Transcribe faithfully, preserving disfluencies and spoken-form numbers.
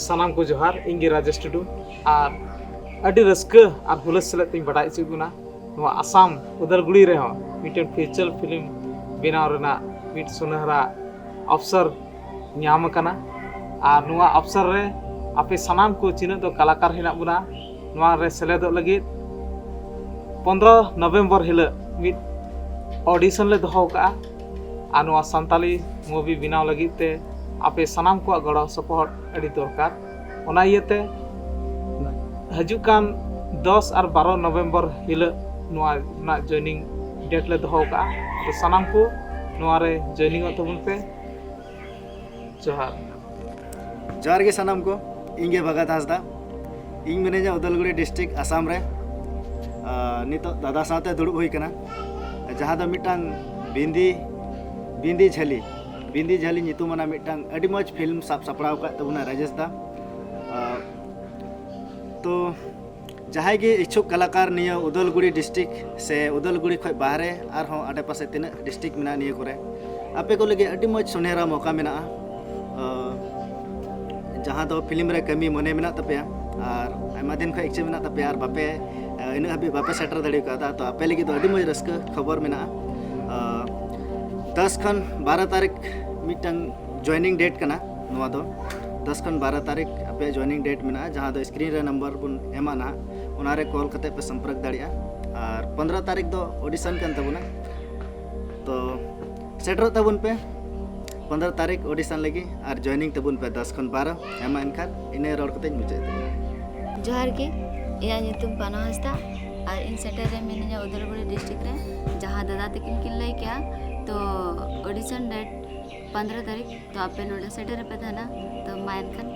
ᱥᱟᱱᱟᱢ ᱠᱚ ᱡᱚᱦᱟᱨ, ᱤᱧ ᱜᱮ ᱨᱟᱡᱮᱥ ᱴᱩᱰᱩ᱾ ᱟᱨ ᱟᱹᱰᱤ ᱨᱟᱹᱥᱠᱟᱹ ᱟᱨ ᱦᱩᱞᱟᱹᱥ ᱥᱮᱞᱮᱫ ᱛᱤᱧ ᱵᱟᱰᱟᱭ ᱦᱚᱪᱚᱭᱮᱫ ᱵᱚᱱᱟ, ᱱᱚᱣᱟ ᱟᱥᱟᱢ ᱩᱫᱟᱞᱜᱩᱲᱤ ᱨᱮᱦᱚᱸ ᱢᱤᱫᱴᱮᱱ ᱯᱷᱤᱭᱩᱪᱟᱨ ᱯᱷᱤᱞᱢ ᱵᱮᱱᱟᱣ ᱨᱮᱱᱟᱜ ᱢᱤᱫ ᱥᱩᱱᱮᱦᱨᱟ ᱚᱯᱥᱚᱨ ᱧᱟᱢ ᱟᱠᱟᱱᱟ᱾ ᱟᱨ ᱱᱚᱣᱟ ᱚᱯᱥᱚᱨ ᱨᱮ ᱟᱯᱮ ᱥᱟᱱᱟᱢ ᱠᱚ ᱛᱤᱱᱟᱹᱜ ᱫᱚ ᱠᱟᱞᱟᱠᱟᱨ ᱦᱮᱱᱟᱜ ᱵᱚᱱᱟ, ᱱᱚᱣᱟ ᱨᱮ ᱥᱮᱞᱮᱫᱚᱜ ᱞᱟᱹᱜᱤᱫ ᱯᱚᱱᱫᱽᱨᱚ ᱱᱚᱵᱷᱮᱢᱵᱚᱨ ᱦᱤᱞᱳᱜ ᱢᱤᱫ ᱚᱰᱤᱥᱚᱱ ᱞᱮ ᱫᱚᱦᱚ ᱟᱠᱟᱫᱼᱟ᱾ ᱟᱨ ᱱᱚᱣᱟ ᱥᱟᱱᱛᱟᱞᱤ ᱢᱩᱵᱷᱤ ᱵᱮᱱᱟᱣ ᱞᱟᱹᱜᱤᱫ ᱛᱮ ᱟᱯᱮ ᱥᱟᱱᱟᱢ ᱠᱚᱣᱟᱜ ᱜᱚᱲᱚ ᱥᱚᱯᱚᱦᱚᱫ ᱟᱹᱰᱤ ᱫᱚᱨᱠᱟᱨ᱾ ᱚᱱᱟ ᱤᱭᱟᱹᱛᱮ ᱦᱤᱡᱩᱜ ᱠᱟᱱ ᱫᱚᱥ ᱟᱨ ᱵᱟᱨᱚ ᱱᱚᱵᱷᱮᱢᱵᱚᱨ ᱦᱤᱞᱳᱜ ᱱᱚᱣᱟ ᱨᱮᱱᱟᱜ ᱡᱚᱭᱱᱤᱝ ᱰᱮᱴ ᱞᱮ ᱫᱚᱦᱚ ᱟᱠᱟᱫᱼᱟ᱾ ᱛᱚ ᱥᱟᱱᱟᱢ ᱠᱚ ᱱᱚᱣᱟ ᱨᱮ ᱡᱚᱭᱱᱤᱝᱚᱜ ᱛᱟᱵᱚᱱ ᱯᱮ᱾ ᱡᱚᱦᱟᱨ᱾ ᱡᱚᱦᱟᱨ ᱜᱮ ᱥᱟᱱᱟᱢ ᱠᱚ᱾ ᱤᱧ ᱜᱮ ᱵᱷᱟᱜᱟᱛ ᱦᱟᱸᱥᱫᱟ᱾ ᱤᱧ ᱢᱤᱱᱟᱹᱧᱟ ᱩᱫᱟᱞᱜᱩᱲᱤ ᱰᱤᱥᱴᱨᱤᱠᱴ, ᱟᱥᱟᱢ ᱨᱮ᱾ ᱟᱨ ᱱᱤᱛᱚᱜ ᱫᱟᱫᱟ ᱥᱟᱶᱛᱮ ᱫᱩᱲᱩᱵ ᱦᱩᱭ ᱟᱠᱟᱱᱟ, ᱡᱟᱦᱟᱸ ᱫᱚ ᱢᱤᱫᱴᱟᱝ ᱵᱤᱱᱫᱤ ᱵᱤᱱᱫᱤ ᱡᱷᱟᱹᱞᱤ ᱵᱤᱱᱫᱤ ᱡᱷᱟᱹᱞᱤ ᱧᱩᱛᱩᱢᱟᱱᱟᱜ ᱢᱤᱫᱴᱟᱝ ᱟᱹᱰᱤ ᱢᱚᱡᱽ ᱯᱷᱤᱞᱢ ᱥᱟᱵ ᱥᱟᱯᱲᱟᱣ ᱟᱠᱟᱫ ᱛᱟᱵᱚᱱᱟ ᱨᱟᱡᱮᱥ ᱫᱟ᱾ ᱟᱨ ᱛᱚ ᱡᱟᱦᱟᱸᱭ ᱜᱮ ᱤᱪᱪᱷᱩᱠ ᱠᱟᱞᱟᱠᱟᱨ ᱱᱤᱭᱟᱹ ᱩᱫᱟᱞᱜᱩᱲᱤ ᱰᱤᱥᱴᱨᱤᱠᱴ ᱥᱮ ᱩᱫᱟᱞᱜᱩᱲᱤ ᱠᱷᱚᱱ ᱵᱟᱦᱨᱮ ᱟᱨᱦᱚᱸ ᱟᱰᱮᱯᱟᱥᱮ ᱛᱤᱱᱟᱹᱜ ᱰᱤᱥᱴᱨᱤᱠᱴ ᱢᱮᱱᱟᱜᱼᱟ ᱱᱤᱭᱟᱹ ᱠᱚᱨᱮ, ᱟᱯᱮ ᱠᱚ ᱞᱟᱹᱜᱤᱫ ᱟᱹᱰᱤ ᱢᱚᱡᱽ ᱥᱚᱱᱮᱦᱨᱟ ᱢᱚᱠᱟ ᱢᱮᱱᱟᱜᱼᱟ᱾ ᱟᱸ, ᱡᱟᱦᱟᱸ ᱫᱚ ᱯᱷᱤᱞᱢ ᱨᱮ ᱠᱟᱹᱢᱤ ᱢᱚᱱᱮ ᱢᱮᱱᱟᱜ ᱛᱟᱯᱮᱭᱟ ᱟᱨ ᱟᱭᱢᱟ ᱫᱤᱱ ᱠᱷᱚᱱ ᱤᱪᱪᱷᱟᱹ ᱢᱮᱱᱟᱜ ᱛᱟᱯᱮᱭᱟ ᱟᱨ ᱵᱟᱯᱮ, ᱟᱸ, ᱤᱱᱟᱹᱜ ᱦᱟᱹᱵᱤᱡ ᱵᱟᱯᱮ ᱥᱮᱴᱮᱨ ᱫᱟᱲᱮ ᱠᱟᱣᱫᱟ, ᱛᱚ ᱟᱯᱮ ᱞᱟᱹᱜᱤᱫ ᱫᱚ ᱟᱹᱰᱤ ᱢᱚᱡᱽ ᱨᱟᱹᱥᱠᱟᱹ ᱠᱷᱚᱵᱚᱨ ᱢᱮᱱᱟᱜᱼᱟ᱾ ᱟᱸ, ᱫᱚᱥ ᱠᱷᱚᱱ ᱵᱟᱨᱚ ᱛᱟᱹᱨᱤᱠᱷ ᱢᱤᱫᱴᱟᱝ ᱡᱚᱭᱱᱤᱝ ᱰᱮᱴ ᱠᱟᱱᱟ᱾ ᱱᱚᱣᱟ ᱫᱚ ᱫᱚᱥ ᱠᱷᱚᱱ ᱵᱟᱨᱚ ᱛᱟᱹᱨᱤᱠᱷ ᱟᱯᱮᱭᱟᱜ ᱡᱚᱭᱱᱤᱝ ᱰᱮᱴ ᱢᱮᱱᱟᱜᱼᱟ, ᱡᱟᱦᱟᱸ ᱫᱚ ᱥᱠᱨᱤᱱ ᱨᱮ ᱱᱟᱢᱵᱟᱨ ᱵᱚᱱ ᱮᱢᱟ ᱱᱟᱦᱟᱜ, ᱚᱱᱟ ᱨᱮ ᱠᱚᱞ ᱠᱟᱛᱮ ᱯᱮ ᱥᱚᱢᱯᱨᱚᱠ ᱫᱟᱲᱮᱭᱟᱜᱼᱟ᱾ ᱟᱨ ᱯᱚᱱᱫᱽᱨᱚ ᱛᱟᱹᱨᱤᱠᱷ ᱫᱚ ᱚᱰᱤᱥᱚᱱ ᱠᱟᱱ ᱛᱟᱵᱚᱱᱟ, ᱛᱚ ᱥᱮᱴᱮᱨᱚᱜ ᱛᱟᱵᱚᱱ ᱯᱮ ᱯᱚᱱᱫᱽᱨᱚ ᱛᱟᱹᱨᱤᱠᱷ ᱚᱰᱤᱥᱚᱱ ᱞᱟᱹᱜᱤᱫ ᱟᱨ ᱡᱚᱭᱱᱤᱝ ᱛᱟᱵᱚᱱ ᱯᱮ ᱫᱚᱥ ᱠᱷᱚᱱ ᱵᱟᱨᱚ᱾ ᱦᱮᱸ ᱢᱟ ᱮᱱᱠᱷᱟᱱ ᱤᱱᱟᱹ ᱨᱚᱲ ᱠᱟᱛᱮᱧ ᱢᱩᱪᱟᱹᱫ ᱮᱫᱟ᱾ ᱡᱚᱦᱟᱨ ᱜᱮ, ᱤᱧᱟᱹᱜ ᱧᱩᱛᱩᱢ ᱯᱟᱱᱚ ᱦᱟᱸᱥᱫᱟ ᱟᱨ ᱤᱧ ᱥᱮᱴᱮᱨ ᱨᱮ ᱢᱤᱱᱟᱹᱧᱟ ᱩᱫᱟᱞᱜᱩᱲᱤ ᱰᱤᱥᱴᱨᱤᱠᱴ ᱨᱮ, ᱡᱟᱦᱟᱸ ᱫᱟᱫᱟ ᱛᱟᱹᱠᱤᱱ ᱠᱤᱱ ᱞᱟᱹᱭ ᱠᱮᱜᱼᱟ᱾ ᱛᱚ ᱚᱰᱤᱥᱚᱱ ᱰᱮᱴ ᱯᱚᱱᱫᱽᱨᱚ ᱛᱟᱹᱨᱤᱠᱷ, ᱛᱚ ᱟᱯᱮ ᱱᱚᱰᱮ ᱥᱮᱴᱮᱨ ᱨᱮᱯᱮ ᱛᱟᱦᱮᱱᱟ᱾ ᱛᱚ ᱢᱟ ᱮᱱᱠᱷᱟᱱ